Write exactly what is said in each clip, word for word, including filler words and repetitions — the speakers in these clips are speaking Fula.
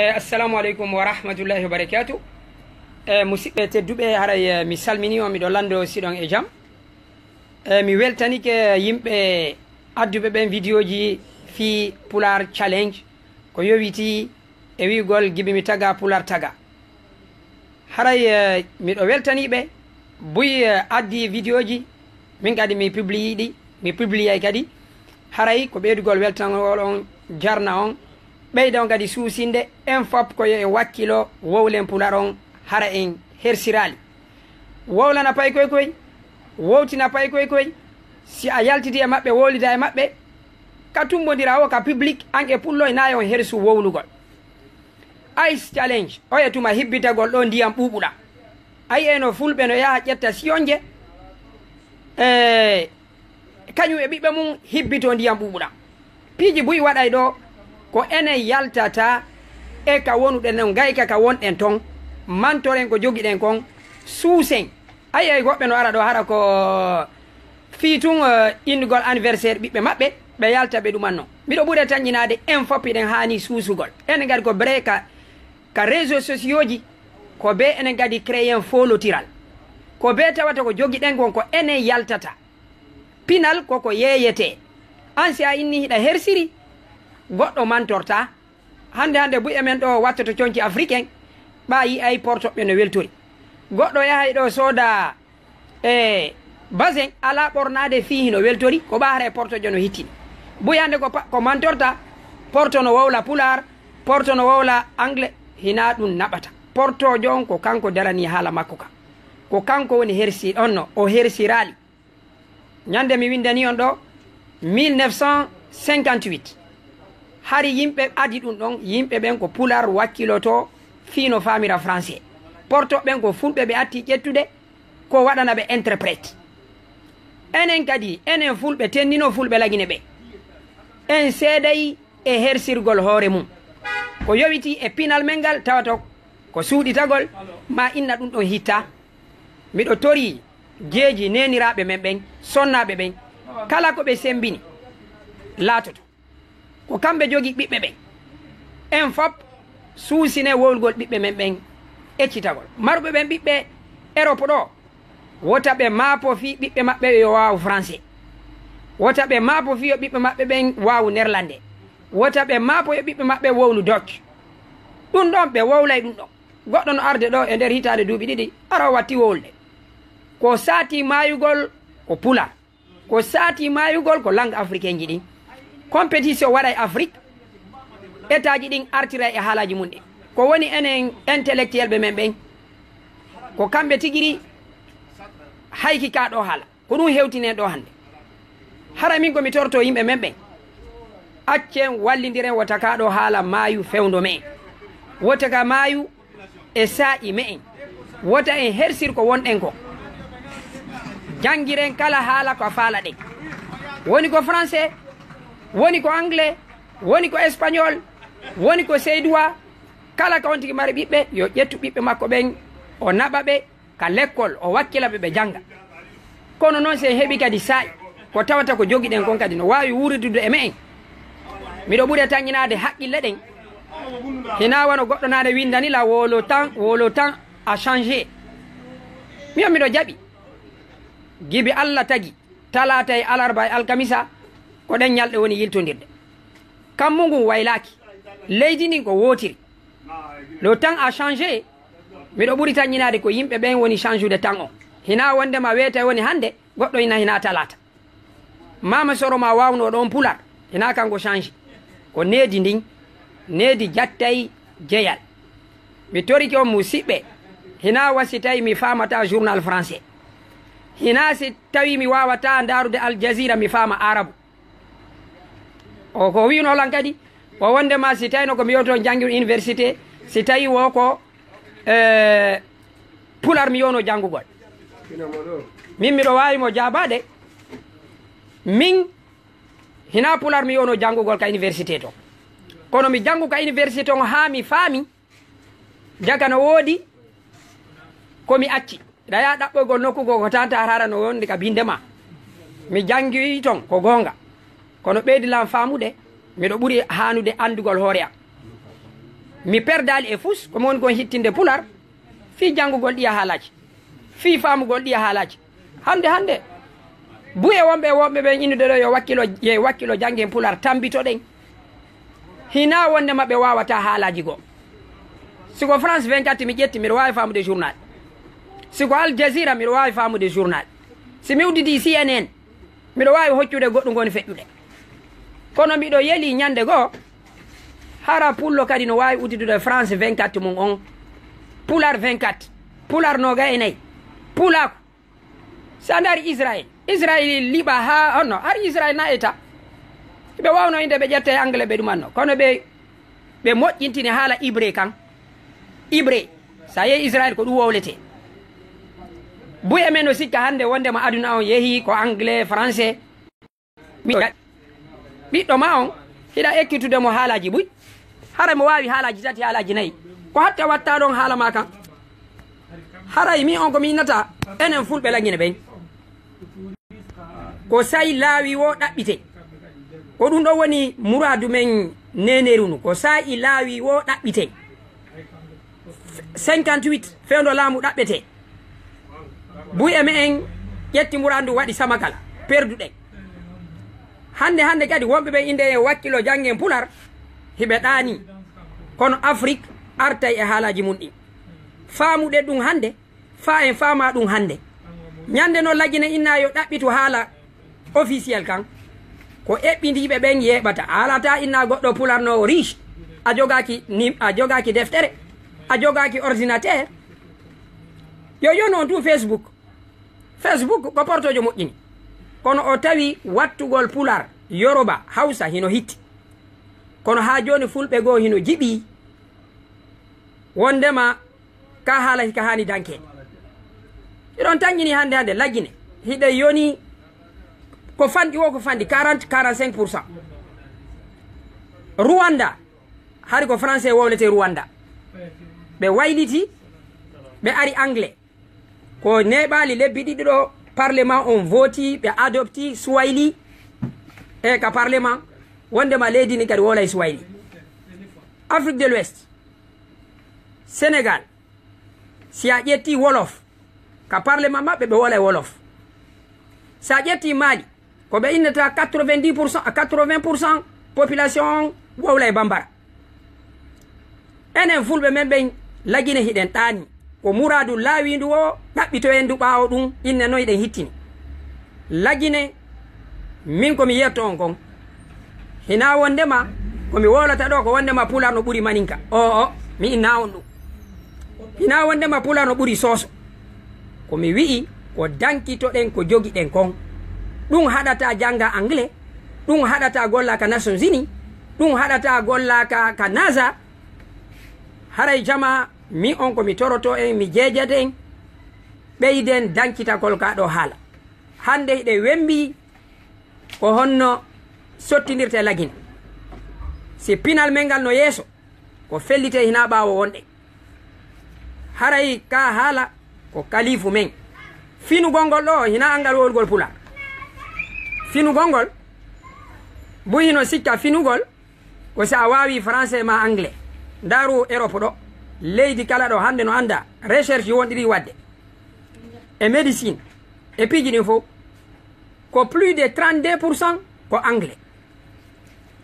Eh, assalamu aleykum wa rahmatullahi wa barakatuh. Eh, musidɓe tedduɓe, haray, eh, mi salmini on, miɗo lanndo siɗon e jam. Eh, mi weltanike yimɓe adduɓe ɓen vidéoji fii Pulaar Challenge, ko yowiti e wi'ugol Gibi mi taga, Pulaar taga. Haray, eh, miɗo weltanii ɓe, buy, eh, addi vidéoji, min kadi mi publiyi ɗi, mi publiyay kadi. Haray ko ɓeydugol weltangol on, jarna on, ɓeyda on kadi suusinde, en fop ko yo en wakkilo, wowlen Pulaar on, hara en hersiraali. Wowlana paykoy koy, wowtina paykoy koy, si a yaltidi e maɓɓe, wowlida e maɓɓe, ka tumbondira o, ka public, an e pullo, e nayon hersu wowlugol. Ice Challenge, oye tuma hibbitagol ɗo ndiyam ɓuuɓuɗam. A yi'ay no fulɓe no yaha ƴetta siyonje, e kañum e ɓiɓɓe mum hibbito ndiyam ɓuuɓuɗam. Piiji buy waɗay ɗo, ko enen yaltata e ka wonuɗen ɗon, ngayka ka wonɗen ton, mantoren ko jogiɗen kon, suusen. A yi'ay goɗɓe no ara ɗo hara ko fii tun, eh, innugol anniversaire ɓiɓɓe maɓɓe, ɓe yalta ɓe ɗuman non. Miɗo ɓuri tanƴinaade en fop hiɗen haani suusugol. Enen kadi ko bere ka, ka réseaux sociaux ji, ko be enen kadi créer foolotiral. Ko be tawata ko jogiɗen kon ko enen yaltata. Pinal ko ko yeeyetee. An si a inni hiɗa hersiri, goɗɗo mantorta. Hannde hannde buy e men ɗo wattoto conci africain, ɓa yi'ay portoɓɓe no weltori. Goɗɗo yahay ɗo sooda e basin alaa ɓornaade fii hino weltori, ko ɓa hara e portojo no hittini. Buy hannde ko pa-, ko mantorta, porto no wowla pulaar, porto no wowla anglais, hinaa ɗum naɓata. Portojo on ko kanko darani haala makko ka. Ko kanko woni hersi, on no, o hersiraali. Ñande mi windani on ɗo, mille neuf cent cinquante-huit. Hari yimɓe adi ɗum ɗon, yimɓe ɓen ko pulaar wakkiloto fii no faamira français. Porto ɓen ko fulɓe ɓe atti ƴettude, ko waɗana ɓe interprète. Enen kadi, enen fulɓe tennino fulɓe lagine ɓe. En seeday e hersirgol hoore mum. Ko yowiti e pinal men ngal tawata ko suuɗitagol, ma inna ɗum ɗon hitta. Miɗo torii jeeji neeniraaɓe men ɓen, sonnaaɓe ɓen, kala ko ɓe semmbini laatoto. Ko kamɓe jogii ɓiɓɓe ɓen. En fop suusine wowlugol ɓiɓɓe men ɓen, eccitagol. Marɓe ɓen ɓiɓɓe Erop ɗo, wota ɓe maapo fii ɓiɓɓe maɓɓe yo waawu français. Wota ɓe maapo fii yo ɓiɓɓe maɓɓe ɓen waawu nerlande. Wota ɓe maapo yo ɓiɓɓe maɓɓe wowlu Dutch. Ɗum ɗon ɓe wowlay ɗum ɗon. Goɗɗo no arde ɗo e nder hitaande duuɓi ɗiɗi, ara o watti wowlde. Ko saati maayugol ko pulaar. Ko saati maayugol ko langue africain ji ɗin. Compétition waɗay Afrique, État ji ɗin artiray e haalaaji mum ɗin. Ko woni enen intellectuel ɓe men ɓen, ko kamɓe tigiri hayki ka ɗo haala. Ko ɗum hewtinen ɗo hannde. Hara min ko mi torto yimɓe men ɓen. Accen wallindiren wota ka ɗo haala maayu fewndo men. Wota ka maayu e saa'i me'en. Wota en hersir ko wonɗen ko. Janngiren kala haala ko faalaɗen. Woni ko français, woni ko anglais, woni ko espagnol, woni ko seyduwa. Kala ka on tigi mari ɓiɓɓe, yo ƴettu ɓiɓɓe makko ɓen, o naɓa ɓe ka lekkol, o wakkila ɓe ɓe jannga. Kono noon, si en heɓi kadi saa'i, ko tawata ko jogiɗen kon kadi no waawi wuuridude e me'en. Miɗo ɓuri tanƴinaade haqqille ɗen. Hinaa wano goɗɗo naane windani la, wo le temps, wo le temps a changé. Mi on miɗo jaɓi. Gibi Alla tagi, talaata e alarba e alkamisa, ko ɗen ñalɗe woni yiltondirde. Kammu ngun waylaaki. Leydi ndin ko wootiri. Le temps a changé. Miɗo ɓuri tanƴinaade ko yimɓe ɓen woni change-ude temps on. Hinaa wondema weetay woni hannde, goɗɗo ina hinaa talaata. Maama Soro ma waawno ɗon pular, hinaa kanko change. Ko needi ndin, needi jattay jeyal. Mi torike on musiɓɓe, hinaa wa si tawi mi faamata journal français. Hinaa si tawi mi waawata ndaarude Al Jazeera mi faama arabu. O ko wi'unoo lan kadi, o wondema si tawino ko mi yewto janngi université, si tawi wo ko, eh, pular mi yewno janngugol. Min miɗo waawi mo jaabaade, min hinaa pular mi yewno janngugol ka université to. Kono mi janngu ka université on haa mi faami, jaka no woodi ko mi acci. Ɗaya ɗaɓɓoygol nokku goo ko tanta harara no wondi ka binde ma. Mi janngi ton ko goonga. Kono ɓeydi lan faamude, miɗo ɓuri haanude anndugol hoore am. Mi perdaali e fus ko mi woni kon hittinde pular fii janngugol ɗiya haalaaji, fii faamugol ɗiya haalaaji. Hannde hannde, buy e wonɓe e wonɓe ɓen innude ɗo yo wakkilo, yo wakkilo janngen pular, tambito ɗen. Hinaa wonde maɓɓe waawataa haalaaji goo. Si ko France vingt-quatre mi ƴetti, miɗo waawi faamude journal. Si ko Al Jazeera, miɗo waawi faamude journal. Si mi udditi C N N, miɗo waawi hoccude goɗɗum ko woni feƴƴude. Kono miɗo yeli ñannde goo, hara pullo kadi no waawi uddidude France vingt-quatre mum on, Pular vingt-quatre, Pular noogay e nayi, Pulaaku. Si a ndaari Israel, Israel liɓa haa honno, hari Israel na eta. Ɓe waawno innde ɓe ƴetta e anglais ɓe ɗumanno. Kono ɓe, ɓe moƴƴintini haala ibre kan. Ibre, si a yehi Israel ko ɗum wowletee. Buy e men no sikka hannde wonndema aduna on yehi ko anglais, français. Mi, ɓiɗɗo ma on, hiɗa ekkitude mo haalaaji buy. Haray mo waawi haalaaji tati, haalaaji nayi. Ko hatta watta ɗon haala ma kan. Haray mi on ko mi innata, enen fulɓe Lagine ɓen. Ko say laawi wo ɗaɓɓitee. Ko ɗum ɗo woni muraadu men neneerunu. Ko say laawi wo ɗaɓɓitee. Cinquante-huit fewndo laamu ɗaɓɓetee. Buy e me'en ƴetti muraadu ndu waɗi Samakala, perduɗen. Hannde hannde kadi wonɓe ɓen innde en wakkilo janngen pular, hiɓe ɗaani. Kono Afrik artay e haalaaji mum ɗin. Faamuɗen ɗum hannde, faa en faama ɗum hannde. Ñannde no Lagine inna yo ɗaɓɓitu haala officiel kan. Ko eɓɓindiiɓe ɓen yeeɓata. A alata inna goɗɗo pular no riche. A jogaaki ni, a jogaaki deftere. A jogaaki ordinateur. Yo yonu on tun Facebook. Facebook ko portojo moƴƴini. Kono o tawi wattugol pular, Yoroba, Hawsa hino hitti. Kono haa jooni fulɓe goo hino jiɓi wondema ka haala hika haani dankeede. Hiɗon tanƴini hannde hannde Lagine. Hiɗe yoni ko fanɗi wo ko fanɗi quarante, quarante-cinq pour cent. Rwanda, hari ko français wowletee Rwanda. Ɓe wayliti, ɓe ari anglais. Ko neeɓaali lebbi ɗiɗi ɗo, parlement on vooti, ɓe adopti Swahili e ka parlement, wondema leydi ndi kadi wowlay Swahili. Afrique de l'Ouest, Sénégal, si a ƴetti Wolof, ka parlement maɓɓe ɓe wowlay Wolof. Si a ƴetti Mali, ko ɓe innata quatre-vingt-dix pour cent à quatre-vingts pour cent population on wowlay Bambara. Enen fulɓe men ɓen Lagine hiɗen ɗaani. Ko muraadu laawiindu o ɗaɓɓitoyen ndu ɓaawo ɗum inne no hiɗen hittini. Lagine, min ko mi yiyatto on kon. Hinaa wondema ko mi wowlata ɗo ko wondema pular no ɓuri maninka. O, o, mi inna on ɗum. Hinaa wondema pular no ɓuri sooso. Ko mi wi'i ko dankitoɗen ko jogiɗen kon. Ɗum haɗata jannga anglais, ɗum haɗata golla ka Nations Unies, ɗum haɗata golla ka, ka NASA. Haray jama, mi on ko mi toroto en, mi jeejat en, ɓeyden dankitagol ka ɗo haala. Hannde hiɗe wembi ko honno sottindirte Lagine. Si pinal men ngal no yeeso, ko fellite hinaa ɓaawo wonɗe. Haray ka haala ko kalifu men. Finugol ngol ɗo hinaa anngal wowlugol pular. Finugol ngol, buy hino sikka finugol, ko si a waawi français ma anglais. Ndaaru Europe ɗo, leydi kala ɗo hannde no annda, recherche wonɗiri waɗde. E médecine, e piiji ɗin fof, ko plus de trente-deux pour cent ko anglais.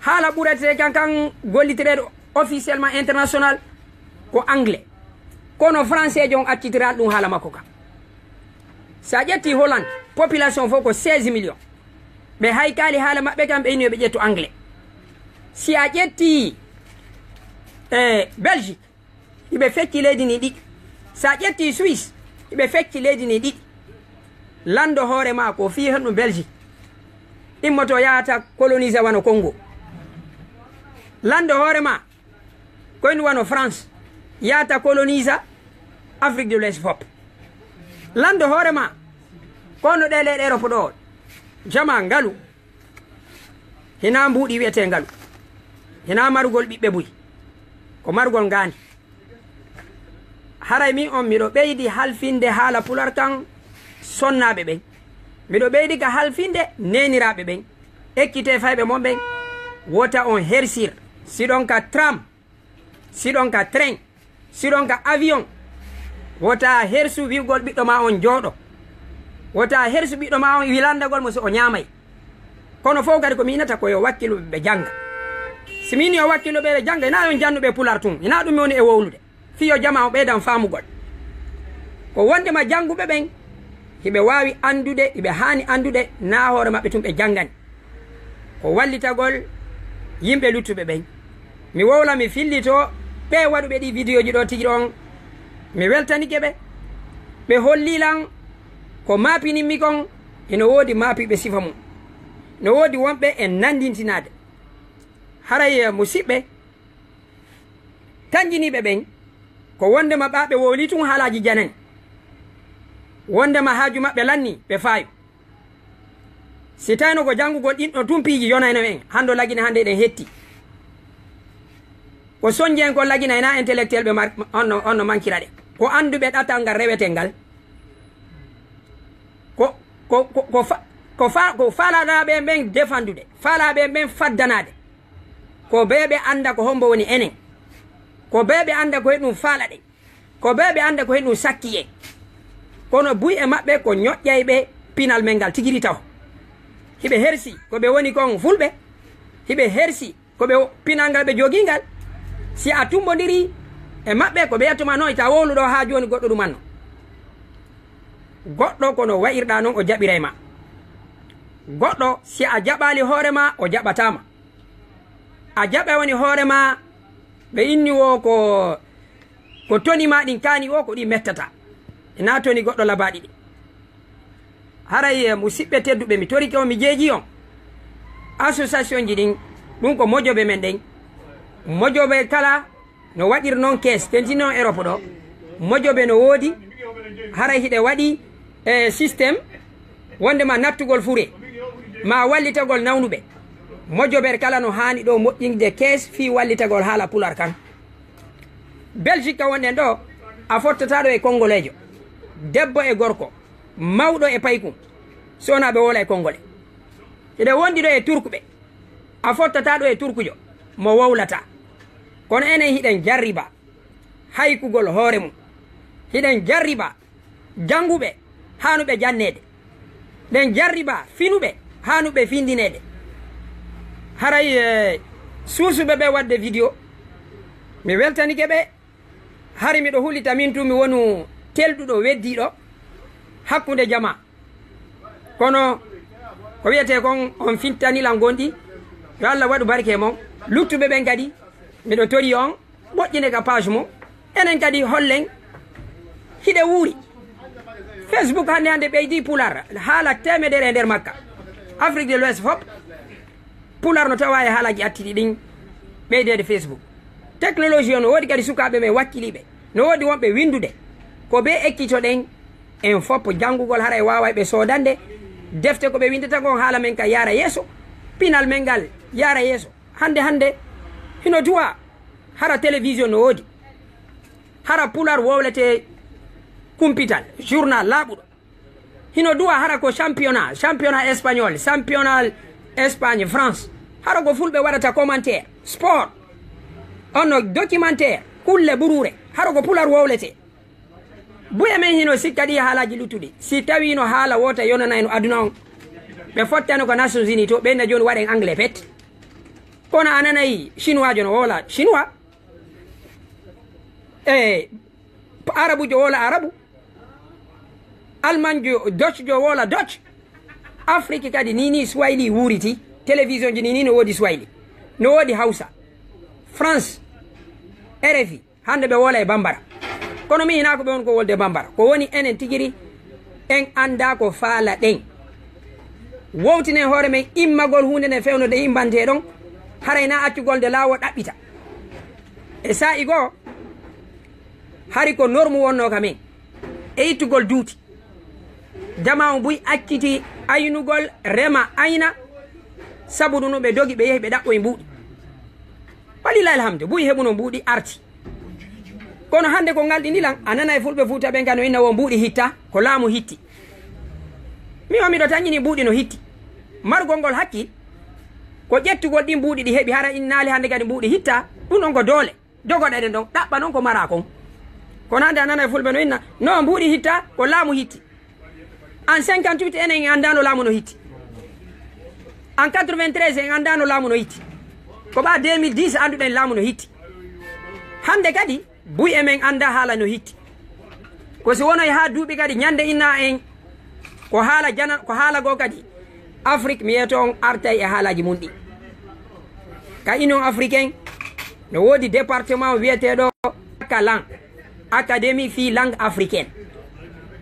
Haala ɓuretee kan, kan gollitireeɗo officiellement international ko anglais. Kono français jon accitiral ɗum haala makko kan. Si a ƴetti Hollande, population fof ko seize millions. Ɓe haykaali haala maɓɓe kan, ɓe inni yo ɓe ƴettu anglais. Si a ƴetti, eh, Belgique, hiɓe fecci leydi ndi ɗiɗi. Si a ƴetti Suisse, hiɓe fecci leydi ndi ɗiɗi. Lanndo hoore ma ko fii henɗum Belgique. Immoto yahata colonise wano Congo. Lanndo hoore ma ko henɗum wano France. Yahata colonise Afrique de l'Ouest fof. Lanndo hoore ma ko no ɗe leyɗe Europe ɗo. Jama ngalu. Hinaa mbuuɗi wi'etee ngalu. Hinaa marugol ɓiɓɓe buy. Ko marugol ngaandi. Haray min on miɗo ɓeydi halfinde haala pular kan sonnaaɓe ɓen. Miɗo ɓeydi ka halfinde neeniraaɓe ɓen. Ekkitee fayɓe mon ɓen. Wota on hersir. Siɗon ka tram. Siɗon ka train, siɗon ka avion, wota hersu wi'ugol ɓiɗɗo ma on jooɗo. Wota hersu ɓiɗɗo ma on wi landagol mo si o ñaamay. Kono fof kadi ko mi inata ko yo wakkilu ɓe jannga. Si min yo wakkilu ɓe jannga, ina on jannduɓe pular tun, ina ɗum mi woni e wowlude. Fiyo jama o ɓeydan faamugol. Ko wondema jannguɓe ɓen, hiɓe waawi anndude, hiɓe haani anndude, na hoore maɓɓe tun ɓe janngani. Ko wallitagol yimɓe luttuɓe ɓen. Mi wowla, mi fillito ɓe waɗuɓe ɗi vidéo ji ɗo tigi ɗon. Mi weltanike ɓe. Ɓe holli lan ko maapininmi kon, hino woodi maapiiɓe sifa mum. No woodi wonɓe e nanndintinaade. Haray, eh, musiɓɓe, tanjiniiɓe ɓen, ko wondema ɓaaɓe wowli tun haalaaji janani. Wondema haaju maɓɓe lanni, ɓe faayu. Si tawno ko janngugol ɗin ɗon tun piiji yonayno en, hande lagine hande eɗen hetti. Ko sonji en ko laginay na intellectuel ɓe mar-, on no, on no mankira ɗe. Ko annduɓe ɗatal ngal reweten ngal. Ko, ko, ko, ko fa-, ko fa-, ko faalaaɓe ɓen defandude, faalaaɓe ɓen faddanaade. Ko ɓe ɓe annda ko hombo woni enen. Ko ɓe ɓe annda ko e ɗum faala ɗen. Ko ɓe ɓe annda ko e ɗum sakki en. Kono buy e maɓɓe ko ñoƴƴayɓe pinal men ngal tigiri taw. Hiɓe hersi ko ɓe woni kon fulɓe. Hiɓe hersi ko ɓe o-, pinal ngal ɓe jogii ngal. Si a tumbondiri e maɓɓe ko ɓe yettumaa noon, ita wowluɗo haa jooni goɗɗo ɗumanno. Goɗɗo kono wa'irɗaa noon o jaɓiray ma. Goɗɗo si a jaɓaali hoore ma, o jaɓataa ma. A jaɓa woni hoore ma, ɓe inni wo ko, ko toni ma ɗin kaani wo ko ɗi mettata. Ina toni goɗɗo labaaɗi ɗi. Haray, eh, musiɓɓe tedduɓe, mi torike on, mi jeeji on. Association ji ɗin, ɗum ko mojobe men ɗen. Mojobe kala no waɗir noon kees, tentini on Europe ɗo. Mojobe no woodi, haray hiɗe waɗi, eh, système wondema nattugol fure, ma wallitagol nawnuɓe. Mojobere kala no haani ɗo moƴƴinde kees fii wallitagol haala pular kan. Belgique ka wonɗen ɗo, a fottata ɗo e Kongoleejo, debbo e gorko, mawɗo e paykun, so wonaa ɓe wowla e Kongole. Hiɗe wondi ɗo e Turkuɓe, a fottata ɗo e Turkujo, mo wowlata. Kono enen hiɗen jarriba haykugol hoore mum. Hiɗen jarriba jannguɓe haanuɓe janneede. Ɗen jarriba finuɓe haanuɓe findineede. Haray, eh, suusuɓe ɓe waɗde vidéo, mi weltanike ɓe. Hari miɗo hulita min tun mi wonu telɗuɗo weddiiɗo hakkunde jama. Kono ko wiyetee kon on fintanilal ngonɗi, yo Allah waɗu barke e mon. Luttuɓe ɓen kadi, miɗo tori on, moƴƴine ka page mo. Enen kadi hollen hiɗe wuuri. Facebook hannde hannde ɓeydi pular, haala teemedere e nder makka. Afrique de l'Ouest fop, pular no tawa e haalaji attiɗi ɗin ɓeydeede Facebook. Technologie o no woodi kadi sukaaɓe men wakkiliiɓe. No woodi wonɓe winndude. Ko ɓe ekkitoɗen en fop janngugol, haray waaway ɓe soodande defte ko ɓe winndata kon, haala men ka yaara yeeso, pinal men ngal yaara yeeso. Hannde hannde hino duwa hara télévision no woodi. Hara pular wowlete kumpital, journal laaɓuɗo. Hino duwa hara ko championnat, championnat espagnol, championnat Espagne, France. Hara ko fulɓe waɗata commentaire, sport. On no documentaire, kulle ɓuruure. Hara ko pular wowlete. Buy e men hino sikka ɗi haalaaji luttuɗi. Si tawino haala woota yonanayno aduna on, ɓe fottano ko Nations Unies to, ɓen na jooni waɗen anglais pet. Kono a nanay chinoijo no wowla chinois. E arabujo wowla arabu. Almanjo, Dutchjo wowla Dutch. Afrique kadi ni, ni Swahili wuuriti. Télévision ji ni, ni no woodi Swahili. No woodi Hausa. France. R F I. Hannde ɓe wowla e Bambara. Kono mi hinaa ko ɓe woni ko wolde Bambara. Ko woni enen tigiri en anndaa ko faala ɗen. Wowtinen hoore men immagol huunde nde fewno nde imbantee ɗon. Haray na accugol nde laawo ɗaɓɓita. E saa'i goo, hari ko normu wonno ka men. E ittugol duuti. Jama on buy acciti aynugol, rema, ayna, sabu ɗum no ɓe dogi, ɓe yehi, ɓe ɗaɓɓoyi mbuuɗi. Walillahi alhamdu, buy heɓuno mbuuɗi arti. Kono hannde ko ngal ɗi ndilan, a nanay fulɓe Fuuta ɓen ka no inna wo mbuuɗi hitta, ko laamu hitti. Mi o miɗo tanƴini mbuuɗi no hitti. Marugol ngol hakkil, ko ƴettugol ɗin mbuuɗi ɗi heɓi, hara innaali hannde kadi mbuuɗi hitta, ɗum on ko doole. Dogoɗen ɗon, ɗaɓɓa noon ko maraa kon. Kono hannde a nanay fulɓe no inna, no mbuuɗi hitta, ko laamu hitti. En cinquante-huit enen en anndaano laamu no hitti. En quatre-vingt-treize en anndaano laamu no hitti. Ko ɓaa deux mille dix annduɗen laamu no hitti. Hannde kadi, buy e men annda haala no hitti. Ko si wonoy haa duuɓi kadi, ñande inna en, ko haala jana, ko haala goo kadi. Afrique, mi yeeto on artay e haalaaji mun ɗi. Ka Union Africaine, no woodi département wiyeteeɗo Akalan, Académie fii langue africaine.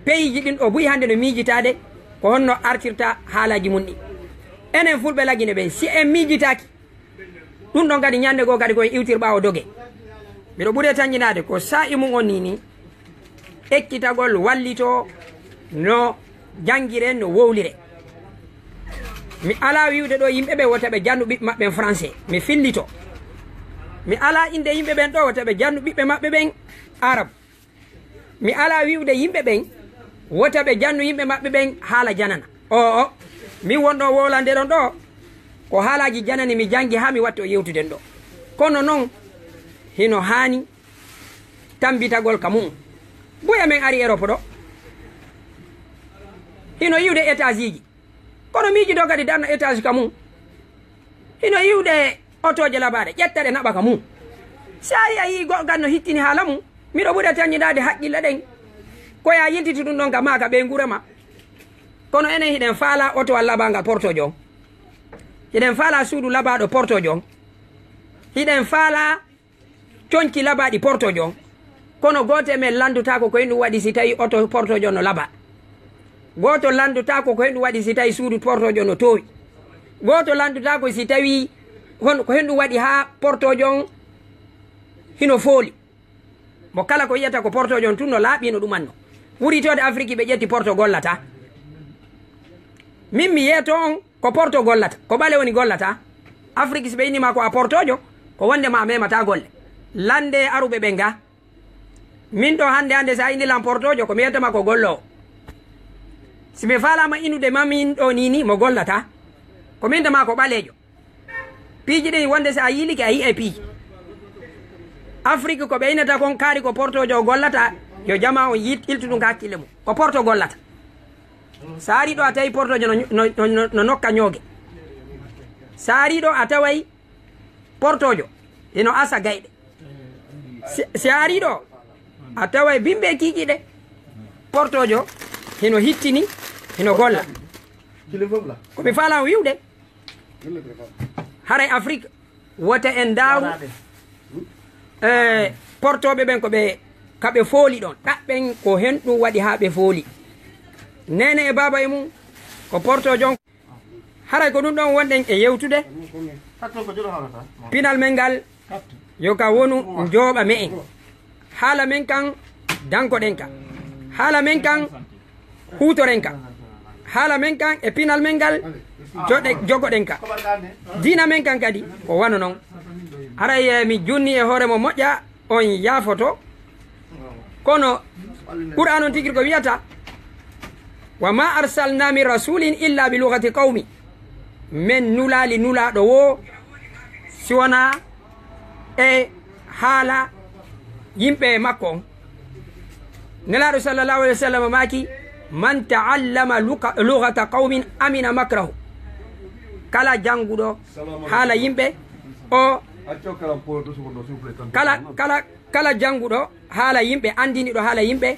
Peyiiji ɗin ɗo buy hannde no miijitaade ko honno artirta haalaaji mun ɗi. Enen fulɓe Lagine ɓen, si en miijitaaki, ɗum ɗon kadi ñande goo kadi ko en iwtir ɓaawo doge. Miɗo ɓuri e tanƴinaade ko saa'i mun on nii nii, ekkitagol wallitoo no janngiree, no wowliree. Mi alaa wi'ude ɗoo yimɓe ɓe wota ɓe janndu ɓiɓɓe maɓɓe français. Mi fillitoo. Mi alaa innde yimɓe ɓen ɗoo wota ɓe janndu ɓiɓɓe maɓɓe ɓen Arab. Mi alaa wi'ude yimɓe ɓen wota ɓe jannu yimɓe maɓɓe ɓen haala janana. Oo, min won ɗoo wowlande ɗon ɗoo, ko haalaaji janani mi janngi haa mi wattoo yewtuden ɗoo. Kono non, hino haani tambitagol ka mun. Buy amen ari Europe ɗoo, hino yi'ude étageji. Kono miijitoo kadi darna étage ka mun. Hino iwde otooje labaaɗe, ƴetta ɗe naɓa ka mum. Si a yi-, a yii goɗɗo kan no hittini haala mum, miɗo ɓuri tanƴindaade haqqille ɗen. Ko yaa yiltiti ɗum ɗon ka maa ka ɓeynguure maa. Kono enen hiɗen faalaa otowal labaangal portoojo on. Hiɗen faalaa suudu labaaɗo portoojo on. Hiɗen faalaa conci labaaɗi portoojo on. Kono gooto e men lanndotaako ko e ɗum waɗi si tawii oto portoojo on no labaa. Gooto lanndotaako ko e ɗum waɗi si tawii suudu portoojo on no toowi. Gooto lanndotaako si tawii hon-, ko e ɗum waɗi haa portoojo on hino fooli. Mo kala ko yi'ata ko portoojo on tun no laaɓi no ɗumanno. Wuritoode Afiriki ɓe ƴetti porto gollataa. Min mi yeeto on ko porto gollata, ko ɓale woni gollata. Afiriki, si ɓe inni ma ko a portoojo, ko wonde ma a memataa golle. Lannde aruɓe ɓen ga. Min ɗoo hannde hannde, si a inni lan portoojo, ko mi yettama ko golloowo. Si mi faalaama inude ma min ɗoo nii nii, mo gollata. Ko min tama ko ɓaleejo. Piiji ɗin wonde si a yiilike, a yi'ay piiji. Afiriki ko ɓe inata kon kaari ko portoojo o gollata, yo jamaa on yiit-, iltu ɗum ka hakkille mum. Ko porto gollata. Si a arii ɗoo a tawi portoojo no, no, no, no, no nokka ñooge. Si a arii ɗoo a taway portoojo hino asa gayɗe. Si, si a arii ɗoo a taway bimbe kiikiiɗe. Portoojo hino hittini, hino golla. Ko mi faalaa wi'ude, haray Afiriki, wota en ndaaru, e, portooɓe ɓen ko ɓe, ka ɓe fooli ɗon. Ɗaɓɓen ko hen ɗum waɗi haa ɓe fooli. Neene e baaba e mum, ko portoojo on. Haray ko ɗum ɗon wonɗen e yewtude. Pinal men ngal, yo ka wonu njooɓa me'en. Haala men kan, dankoɗen ka. Haala men kan, huutoren ka. Haala men kan e pinal men ngal, joɗe-, jogoɗen ka. Diina men kan kadi, ko wano non. Haray, eh, mi junni e hoore mo moƴƴa, on yaafoto. Kono Qur'aan on tigi ko wiyata, "Wa ma arsalna min rasulin illa bi lughati qawmi." Men nulaali nulaaɗo wo si wonaa e haala yimɓe makko on. Nelaaɗo sallallahu alaihi wasallam maaki, "Man ta'allama luka-, lughata qawmin amina makrahu." Kala jannguɗo haala yimɓe o, kala, kala, kala jannguɗo haala yimɓe, anndiniiɗo haala yimɓe,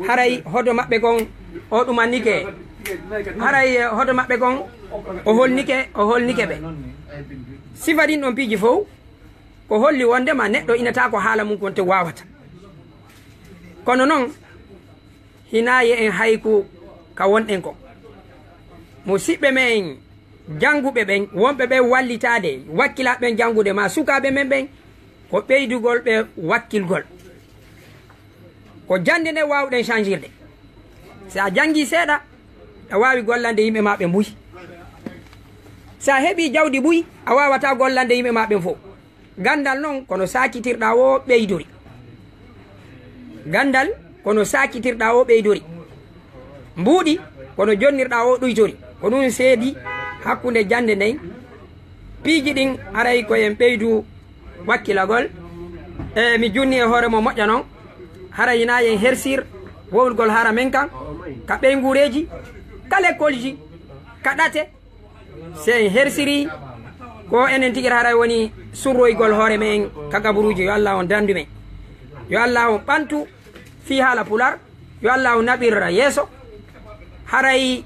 haray hoto maɓɓe kon o ɗumannike. Haray, eh, hoto maɓɓe kon o holnike, o holnike ɓe. Sifa ɗin ɗon piiji fow ko holli wonde ma neɗɗo inata ko haala mum kon te waawata. Kono non, hinaa ye en hayku ka wonɗen kon. Musiɓɓe men jannguɓe ɓen, wonɓe ɓen wallitaade, wakkilaaɓe ɓen janngude, maa sukaaɓe men ɓen, ko ɓeydugol ɓe wakkilgol. Ko jannde nde waawɗen changirde. Si a janngii seeɗa, a waawi gollande yimɓe maa ɓe mbuy. Si a heɓii jawdi buy, a waawataa gollande yimɓe maa ɓen fow. Ganndal non, kono saakitirɗaa woo ɓeydori. Ganndal, kono saakitirɗaa woo ɓeydori. Mbuuɗi, kono jonnirɗaa woo ɗuytori. Ko ɗum seedi hakkunde jannde nden. Piiji ɗin haray ko en ɓeydu wakkilagol. E mi junni e hoore mo moƴƴa noon, hara yinaa en hersir wowlgol hara men kan, ka ɓeynguureeji, ka lekkolji, ka ɗate. Si en hersiri, ko enen tigi haray woni surroygol hoore men ka gaburuuji. Yo Allah on dandu men. Yo Allah on ɓantu fii haala Pular. Yo Allah on naɓirra yeeso. Haray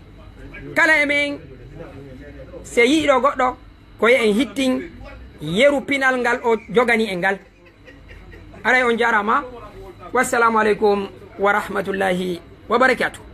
kala e men, se yiɗo goɗɗo, ko yo en hittin yeru pinal ngal o jogani en ngal. Haray on jaaraama. Wassalamu aleykum wa rahmatullahi wa barakatuh.